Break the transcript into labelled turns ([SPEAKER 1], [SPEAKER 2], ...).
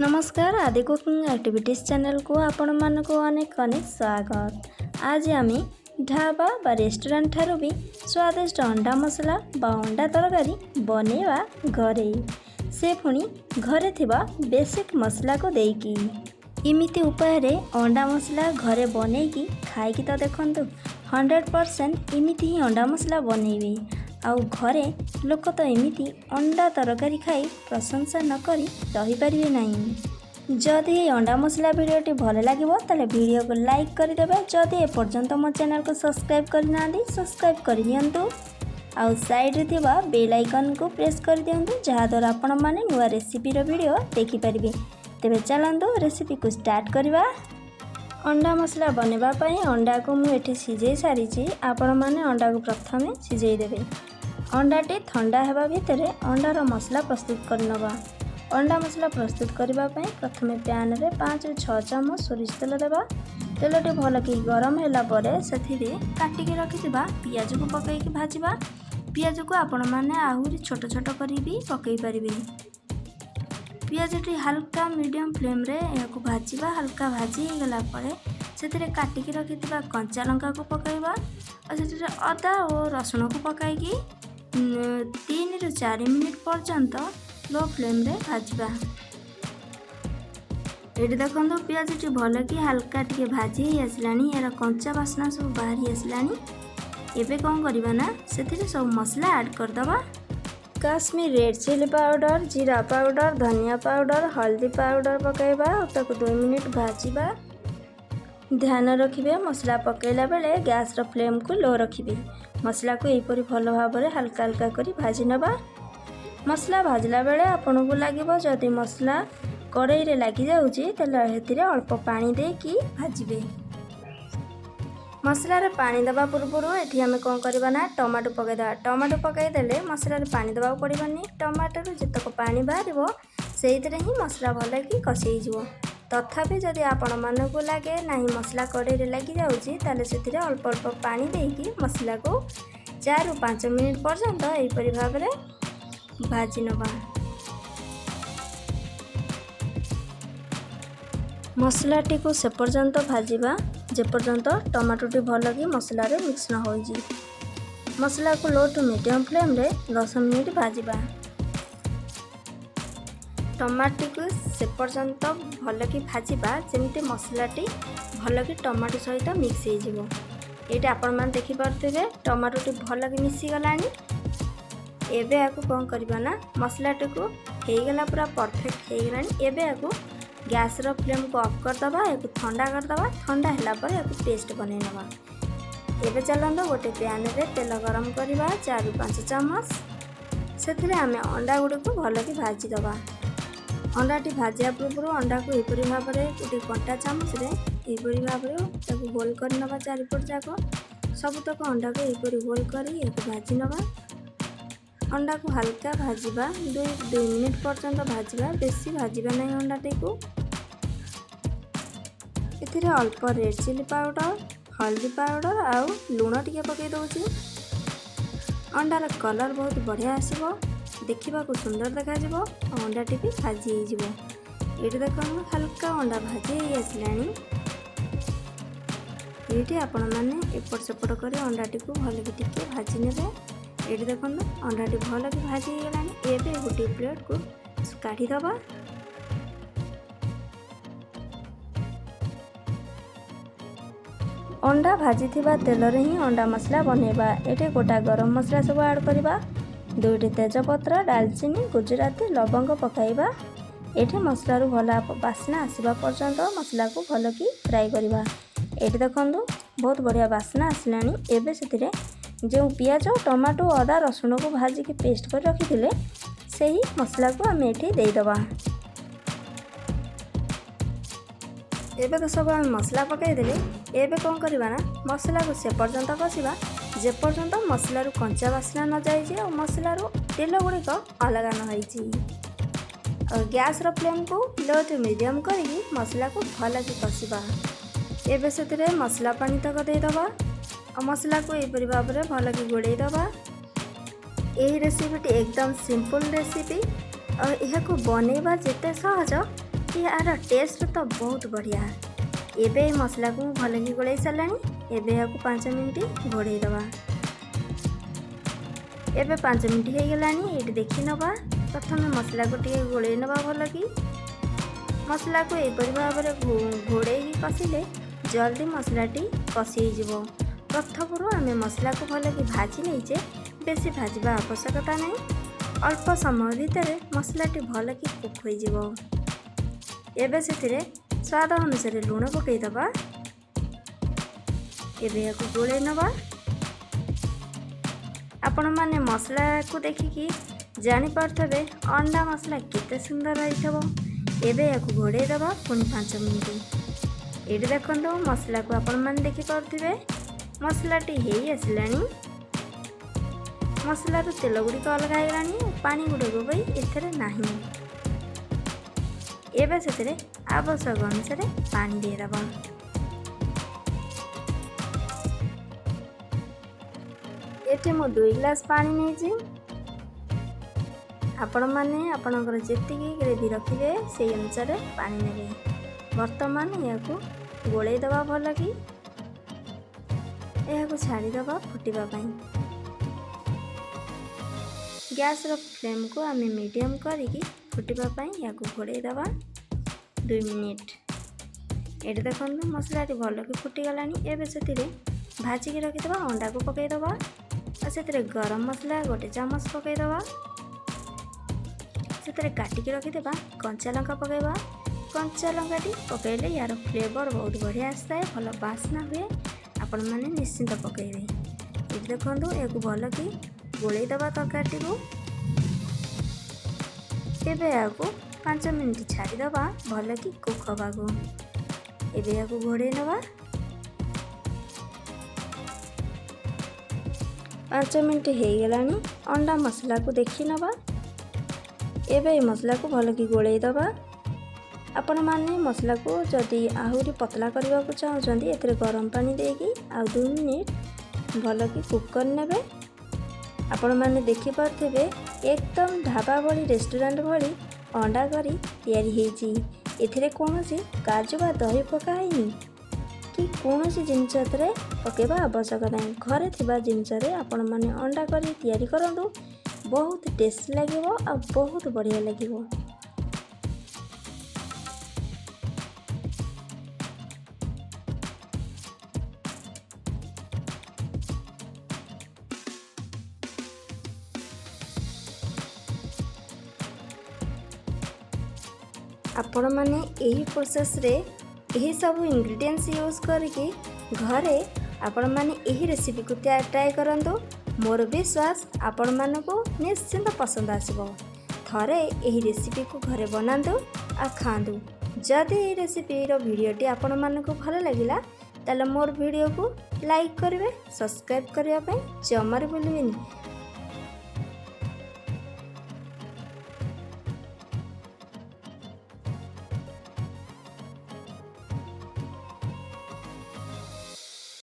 [SPEAKER 1] ନମସ୍କାର, ଆଦି cooking activities ଚ୍ୟାନେଲକୁ ଆପଣମାନଙ୍କୁ ଅନେକ ଅନେକ ସ୍ୱାଗତ। ଆଜି ଆମେ ଢାବା ବା ରେଷ୍ଟୁରାଣ୍ଟ ଠାରୁ ବି ସ୍ୱାଦିଷ୍ଟ ଅଣ୍ଡା ମସଲା ବା ଅଣ୍ଡା ତରକାରୀ ବନେଇବା ଘରେ, ସେ ପୁଣି ଘରେ ଥିବା ବେସିକ୍ ମସଲାକୁ ଦେଇକି। ଏମିତି ଉପାୟରେ ଅଣ୍ଡା ମସଲା ଘରେ ବନେଇକି ଖାଇକି ତ ଦେଖନ୍ତୁ, 100% ଏମିତି ହିଁ ଅଣ୍ଡା ମସଲା ବନେଇବେ ଆଉ ଘରେ ଲୋକ ତ ଏମିତି ଅଣ୍ଡା ତରକାରୀ ଖାଇ ପ୍ରଶଂସା ନ କରି ରହିପାରିବେ ନାହିଁ। ଯଦି ଏହି ଅଣ୍ଡା ମସଲା ଭିଡ଼ିଓଟି ଭଲ ଲାଗିବ, ତାହେଲେ ଭିଡ଼ିଓକୁ ଲାଇକ୍ କରିଦେବେ। ଯଦି ଏପର୍ଯ୍ୟନ୍ତ ମୋ ଚ୍ୟାନେଲକୁ ସବସ୍କ୍ରାଇବ୍ କରିନାହାନ୍ତି, ସବସ୍କ୍ରାଇବ୍ କରିନିଅନ୍ତୁ ଆଉ ସାଇଡ଼୍ରେ ଥିବା ବେଲ୍ ଆଇକନ୍କୁ ପ୍ରେସ୍ କରିଦିଅନ୍ତୁ, ଯାହାଦ୍ୱାରା ଆପଣମାନେ ନୂଆ ରେସିପିର ଭିଡ଼ିଓ ଦେଖିପାରିବେ। ତେବେ ଚାଲନ୍ତୁ, ରେସିପିକୁ ଷ୍ଟାର୍ଟ କରିବା। ଅଣ୍ଡା ମସଲା ବନେଇବା ପାଇଁ ଅଣ୍ଡାକୁ ମୁଁ ଏଠି ସିଝେଇ ସାରିଛି। ଆପଣମାନେ ଅଣ୍ଡାକୁ ପ୍ରଥମେ ସିଝେଇ ଦେବେ। ଅଣ୍ଡାଟି ଥଣ୍ଡା ହେବା ଭିତରେ ଅଣ୍ଡାର ମସଲା ପ୍ରସ୍ତୁତ କରିନେବା। ଅଣ୍ଡା ମସଲା ପ୍ରସ୍ତୁତ କରିବା ପାଇଁ ପ୍ରଥମେ ପ୍ୟାନରେ 5ରୁ 6 ଚାମଚ ସୋରିଷ ତେଲ ଦେବା। ତେଲଟି ଭଲକି ଗରମ ହେଲା ପରେ ସେଥିରେ କାଟିକି ରଖିଥିବା ପିଆଜକୁ ପକାଇକି ଭାଜିବା। ପିଆଜକୁ ଆପଣମାନେ ଆହୁରି ଛୋଟ ଛୋଟ କରି ବି ପକାଇ ପାରିବେ। ପିଆଜଟି ହାଲକା ମିଡ଼ିୟମ୍ ଫ୍ଲେମ୍ରେ ଏହାକୁ ଭାଜିବା। ହାଲକା ଭାଜି ହେଇଗଲା ପରେ ସେଥିରେ କାଟିକି ରଖିଥିବା କଞ୍ଚା ଲଙ୍କାକୁ ପକାଇବା ଆଉ ସେଥିରେ ଅଦା ଓ ରସୁଣକୁ ପକାଇକି 3ରୁ 4 ମିନିଟ୍ ପର୍ଯ୍ୟନ୍ତ ଲୋ ଫ୍ଲେମ୍ରେ ଭାଜିବା। ଏଠି ଦେଖନ୍ତୁ, ପିଆଜଟି ଭଲକି ହାଲକା ଟିକେ ଭାଜି ହେଇ ଆସିଲାଣି। ଏହାର କଞ୍ଚା ବାସ୍ନା ସବୁ ବାହାରି ଆସିଲାଣି। ଏବେ କ'ଣ କରିବା ନା, ସେଥିରେ ସବୁ ମସଲା ଆଡ଼୍ କରିଦେବା। କାଶ୍ମୀର ରେଡ଼୍ ଚିଲି ପାଉଡ଼ର, ଜିରା ପାଉଡ଼ର, ଧନିଆ ପାଉଡ଼ର, ହଳଦୀ ପାଉଡ଼ର ପକାଇବା ଆଉ ତାକୁ 2 ମିନିଟ୍ ଭାଜିବା। ଧ୍ୟାନ ରଖିବେ, ମସଲା ପକାଇଲା ବେଳେ ଗ୍ୟାସ୍ର ଫ୍ଲେମ୍କୁ ଲୋ ରଖିବେ। ମସଲାକୁ ଏହିପରି ଭଲ ଭାବରେ ହାଲକା ହାଲକା କରି ଭାଜି ନେବା। ମସଲା ଭାଜିଲା ବେଳେ ଆପଣଙ୍କୁ ଲାଗିବ ଯଦି ମସଲା କଡ଼େଇରେ ଲାଗିଯାଉଛି, ତାହେଲେ ସେଥିରେ ଅଳ୍ପ ପାଣି ଦେଇକି ଭାଜିବେ। ମସଲାରେ ପାଣି ଦେବା ପୂର୍ବରୁ ଏଠି ଆମେ କ'ଣ କରିବା ନା, ଟମାଟୋ ପକାଇଦେବା। ଟମାଟୋ ପକାଇଦେଲେ ମସଲାରେ ପାଣି ଦେବାକୁ ପଡ଼ିବନି। ଟମାଟୋରୁ ଯେତକ ପାଣି ବାହାରିବ, ସେଇଥିରେ ହିଁ ମସଲା ଭଲକି କଷି ହେଇଯିବ। ତଥାପି ଯଦି ଆପଣମାନଙ୍କୁ ଲାଗେ ନାହିଁ ମସଲା କଡ଼େଇରେ ଲାଗିଯାଉଛି, ତାହେଲେ ସେଥିରେ ଅଳ୍ପ ଅଳ୍ପ ପାଣି ଦେଇକି ମସଲାକୁ 4ରୁ 5 ମିନିଟ୍ ପର୍ଯ୍ୟନ୍ତ ଏହିପରି ଭାବରେ ଭାଜି ନେବା। ମସଲାଟିକୁ ସେ ପର୍ଯ୍ୟନ୍ତ ଭାଜିବା, ଯେପର୍ଯ୍ୟନ୍ତ ଟମାଟୋଟି ଭଲକି ମସଲାରେ ମିକ୍ସ ନ ହୋଇଛି। ମସଲାକୁ ଲୋ ଟୁ ମିଡ଼ିୟମ୍ ଫ୍ଲେମ୍ରେ 10 ମିନିଟ୍ ଭାଜିବା। ଟମାଟୋଟିକୁ ସେ ପର୍ଯ୍ୟନ୍ତ ଭଲକି ଭାଜିବା, ଯେମିତି ମସଲାଟି ଭଲକି ଟମାଟୋ ସହିତ ମିକ୍ସ ହେଇଯିବ। ଏଇଟା ଆପଣମାନେ ଦେଖିପାରୁଥିବେ, ଟମାଟୋଟି ଭଲକି ମିଶିଗଲାଣି। ଏବେ ଏହାକୁ କ'ଣ କରିବା ନା, ମସଲାଟିକୁ ହେଇଗଲା, ପୁରା ପରଫେକ୍ଟ ହେଇଗଲାଣି। ଏବେ ଏହାକୁ ଗ୍ୟାସ୍ର ଫ୍ଲେମ୍କୁ ଅଫ୍ କରିଦେବା। ଏହାକୁ ଥଣ୍ଡା କରିଦେବା। ଥଣ୍ଡା ହେଲା ପରେ ଏହାକୁ ପେଷ୍ଟ ବନେଇ ନେବା। ଏବେ ଚାଲନ୍ତୁ, ଗୋଟେ ପ୍ୟାନରେ ତେଲ ଗରମ କରିବା 4ରୁ 5 ଚାମଚ। ସେଥିରେ ଆମେ ଅଣ୍ଡା ଗୁଡ଼ିକୁ ଭଲକି ଭାଜିଦେବା। ଅଣ୍ଡାଟି ଭାଜିବା ପୂର୍ବରୁ ଅଣ୍ଡାକୁ ଏହିପରି ଭାବରେ ଗୋଟେ କଣ୍ଟା ଚାମଚରେ ଏହିପରି ଭାବରେ ତାକୁ ହୋଲ୍ କରିନେବା ଚାରିପଟ ଯାକ। ସବୁତକ ଅଣ୍ଡାକୁ ଏହିପରି ହୋଲ୍ କରି ଏହାକୁ ଭାଜି ନେବା। ଅଣ୍ଡାକୁ ହାଲକା ଭାଜିବା, 2 2 ମିନିଟ୍ ପର୍ଯ୍ୟନ୍ତ ଭାଜିବା। ବେଶୀ ଭାଜିବା ନାହିଁ ଅଣ୍ଡାଟିକୁ। ଏଥିରେ ଅଳ୍ପ ରେଡ଼୍ ଚିଲି ପାଉଡ଼ର, ହଳଦୀ ପାଉଡ଼ର ଆଉ ଲୁଣ ଟିକେ ପକାଇ ଦେଉଛି। ଅଣ୍ଡାର କଲର୍ ବହୁତ ବଢ଼ିଆ ଆସିବ, ଦେଖିବାକୁ ସୁନ୍ଦର ଦେଖାଯିବ ଆଉ ଅଣ୍ଡାଟି ବି ଭାଜି ହେଇଯିବ। ଏଇଠି ଦେଖନ୍ତୁ, ହାଲକା ଅଣ୍ଡା ଭାଜି ହେଇ ଆସିଲାଣି। ଏଇଠି ଆପଣମାନେ ଏପଟ ସେପଟ କରି ଅଣ୍ଡାଟିକୁ ଭଲକି ଟିକେ ଭାଜି ନେବେ। ଏଇଠି ଦେଖନ୍ତୁ, ଅଣ୍ଡାଟି ଭଲକି ଭାଜି ହେଇଗଲାଣି। ଏବେ ଗୋଟିଏ ପ୍ଲେଟ୍କୁ କାଢ଼ିଦେବା। ଅଣ୍ଡା ଭାଜିଥିବା ତେଲରେ ହିଁ ଅଣ୍ଡା ମସଲା ବନେଇବା। ଏଠି ଗୋଟା ଗରମ ମସଲା ସବୁ ଆଡ଼୍ କରିବା। ଦୁଇଟି ତେଜପତ୍ର, ଡାଲଚିନି, ଗୁଜୁରାତି, ଲବଙ୍ଗ ପକାଇବା। ଏଠି ମସଲାରୁ ଭଲ ବାସ୍ନା ଆସିବା ପର୍ଯ୍ୟନ୍ତ ମସଲାକୁ ଭଲକି ଫ୍ରାଏ କରିବା। ଏଠି ଦେଖନ୍ତୁ, ବହୁତ ବଢ଼ିଆ ବାସ୍ନା ଆସିଲାଣି। ଏବେ ସେଥିରେ ଯେଉଁ ପିଆଜ, ଟମାଟୋ, ଅଦା, ରସୁଣକୁ ଭାଜିକି ପେଷ୍ଟ କରି ରଖିଥିଲେ, ସେହି ମସଲାକୁ ଆମେ ଏଠି ଦେଇଦେବା। ଏବେ ତ ସବୁ ଆମେ ମସଲା ପକାଇଦେଲେ। ଏବେ କ'ଣ କରିବା ନା, ମସଲାକୁ ସେ ପର୍ଯ୍ୟନ୍ତ କଷିବା, ଯେପର୍ଯ୍ୟନ୍ତ ମସଲାରୁ କଞ୍ଚା ବାସ୍ନା ନ ଯାଇଛି ଆଉ ମସଲାରୁ ତେଲ ଗୁଡ଼ିକ ଅଲଗା ନ ହେଇଛି। ଆଉ ଗ୍ୟାସ୍ର ଫ୍ଲେମ୍କୁ ଲୋ ଟୁ ମିଡ଼ିୟମ୍ କରିକି ମସଲାକୁ ଭଲକି କଷିବା। ଏବେ ସେଥିରେ ମସଲା ପାଣି ତକ ଦେଇଦେବା ଆଉ ମସଲାକୁ ଏହିପରି ଭାବରେ ଭଲକି ଗୋଳେଇ ଦେବା। ଏହି ରେସିପିଟି ଏକଦମ ସିମ୍ପଲ୍ ରେସିପି ଆଉ ଏହାକୁ ବନେଇବା ଯେତେ ସହଜ, ଏହାର ଟେଷ୍ଟ ତ ବହୁତ ବଢ଼ିଆ। ଏବେ ଏହି ମସଲାକୁ ମୁଁ ଭଲକି ଗୋଳେଇ ସାରିଲାଣି। ଏବେ ଏହାକୁ 5 ମିନିଟ୍ ଘୋଡ଼େଇ ଦେବା। ଏବେ 5 ମିନିଟ୍ ହେଇଗଲାଣି। ଏଇଠି ଦେଖି ନେବା। ପ୍ରଥମେ ମସଲାକୁ ଟିକେ ଗୋଳେଇ ନେବା ଭଲକି। ମସଲାକୁ ଏହିପରି ଭାବରେ ଘୋଡ଼େଇକି କଷିଲେ ଜଲ୍ଦି ମସଲାଟି କଷି ହେଇଯିବ। ପ୍ରଥମରୁ ଆମେ ମସଲାକୁ ଭଲକି ଭାଜି ନେଇଛେ। ବେଶୀ ଭାଜିବା ଆବଶ୍ୟକତା ନାହିଁ। ଅଳ୍ପ ସମୟ ଭିତରେ ମସଲାଟି ଭଲକି କୁକ୍ ହୋଇଯିବ। ଏବେ ସେଥିରେ ସ୍ୱାଦ ଅନୁସାରେ ଲୁଣ ପକାଇଦେବା। ଏବେ ଏହାକୁ ଗୋଳେଇ ନେବା। ଆପଣମାନେ ମସଲାକୁ ଦେଖିକି ଜାଣିପାରୁଥିବେ, ଅଣ୍ଡା ମସଲା କେତେ ସୁନ୍ଦର ହେଇଥିବ। ଏବେ ଏହାକୁ ଘୋଡ଼େଇ ଦେବା ପୁଣି 5 ମିନିଟ୍। ଏଇଠି ଦେଖନ୍ତୁ, ମସଲାକୁ ଆପଣମାନେ ଦେଖିପାରୁଥିବେ, ମସଲାଟି ହେଇ ଆସିଲାଣି। ମସଲାରୁ ତେଲ ଗୁଡ଼ିକ ଅଲଗା ହେଇଗଲାଣି, ପାଣି ଗୁଡ଼ିକ ବି ଏଥିରେ ନାହିଁ। ଏବେ ସେଥିରେ ଆବଶ୍ୟକ ଅନୁସାରେ ପାଣି ଦେଇଦେବା। ଏଠି ମୁଁ 2 ଗ୍ଲାସ୍ ପାଣି ନେଇଛି। ଆପଣମାନେ ଆପଣଙ୍କର ଯେତିକି ଗ୍ରେଭି ରଖିବେ, ସେଇ ଅନୁସାରେ ପାଣି ନେବେ। ବର୍ତ୍ତମାନ ଏହାକୁ ଗୋଳେଇ ଦେବା ଭଲକି। ଏହାକୁ ଛାଡ଼ିଦେବା ଫୁଟିବା ପାଇଁ। ଗ୍ୟାସ୍ର ଫ୍ଲେମ୍କୁ ଆମେ ମିଡ଼ିୟମ୍ କରିକି ଫୁଟିବା ପାଇଁ ଏହାକୁ ଘୋଡ଼େଇ ଦେବା 2 ମିନିଟ୍। ଏଠି ଦେଖନ୍ତୁ, ମସଲାଟି ଭଲକି ଫୁଟିଗଲାଣି। ଏବେ ସେଥିରେ ଭାଜିକି ରଖିଥିବା ଅଣ୍ଡାକୁ ପକାଇଦେବା ଆଉ ସେଥିରେ ଗରମ ମସଲା 1 ଚାମଚ ପକାଇଦେବା। ସେଥିରେ କାଟିକି ରଖିଥିବା କଞ୍ଚା ଲଙ୍କା ପକାଇବା। କଞ୍ଚା ଲଙ୍କାଟି ପକାଇଲେ ୟାର ଫ୍ଲେଭର୍ ବହୁତ ବଢ଼ିଆ ଆସିଥାଏ, ଭଲ ବାସ୍ନା ହୁଏ। ଆପଣମାନେ ନିଶ୍ଚିନ୍ତ ପକାଇବେ। ଏଠି ଦେଖନ୍ତୁ, ଏହାକୁ ଭଲକି ଗୋଳେଇ ଦେବା ତରକାରୀଟିକୁ। ଏବେ ଏହାକୁ 5 ମିନିଟ୍ ଛାଡ଼ିଦେବା ଭଲକି କୁକ୍ ହେବାକୁ। ଏବେ ଏହାକୁ ଘୋଡ଼େଇ ନେବା। 5 ମିନିଟ୍ ହେଇଗଲାଣି। ଅଣ୍ଡା ମସଲାକୁ ଦେଖି ନେବା। ଏବେ ଏ ମସଲାକୁ ଭଲକି ଗୋଳେଇ ଦେବା। ଆପଣମାନେ ମସଲାକୁ ଯଦି ଆହୁରି ପତଳା କରିବାକୁ ଚାହୁଁଛନ୍ତି, ଏଥିରେ ଗରମ ପାଣି ଦେଇକି ଆଉ 2 ମିନିଟ୍ ଭଲକି କୁକ୍ କରିନେବେ। ଆପଣମାନେ ଦେଖିପାରୁଥିବେ, ଏକଦମ ଢାବା ଭଳି, ରେଷ୍ଟୁରାଣ୍ଟ ଭଳି ଅଣ୍ଡା କରି ତିଆରି ହେଇଛି। ଏଥିରେ କୌଣସି କାଜୁ ବା ଦହି ପକା ହେଇନି କି କୌଣସି ଜିନିଷ ଏଥିରେ ପକାଇବା ଆବଶ୍ୟକ ନାହିଁ। ଘରେ ଥିବା ଜିନିଷରେ ଆପଣମାନେ ଅଣ୍ଡା କରି ତିଆରି କରନ୍ତୁ। ବହୁତ ଟେଷ୍ଟି ଲାଗିବ ଆଉ ବହୁତ ବଢ଼ିଆ ଲାଗିବ। ଆପଣମାନେ ଏହି ପ୍ରୋସେସ୍ରେ ଏହି ସବୁ ଇନଗ୍ରିଡ଼ିଏଣ୍ଟସ୍ ୟୁଜ୍ କରିକି ଘରେ ଆପଣମାନେ ଏହି ରେସିପିକୁ ଟ୍ରାଏ କରନ୍ତୁ। ମୋର ବିଶ୍ୱାସ, ଆପଣମାନଙ୍କୁ ନିଶ୍ଚିନ୍ତ ପସନ୍ଦ ଆସିବ। ଥରେ ଏହି ରେସିପିକୁ ଘରେ ବନାନ୍ତୁ ଆଉ ଖାଆନ୍ତୁ। ଯଦି ଏହି ରେସିପିର ଭିଡ଼ିଓଟି ଆପଣମାନଙ୍କୁ ଭଲ ଲାଗିଲା, ତାହେଲେ ମୋର ଭିଡ଼ିଓକୁ ଲାଇକ୍ କରିବେ। ସବସ୍କ୍ରାଇବ୍ କରିବା ପାଇଁ ଜମାରୁ ଭୁଲିବେନି।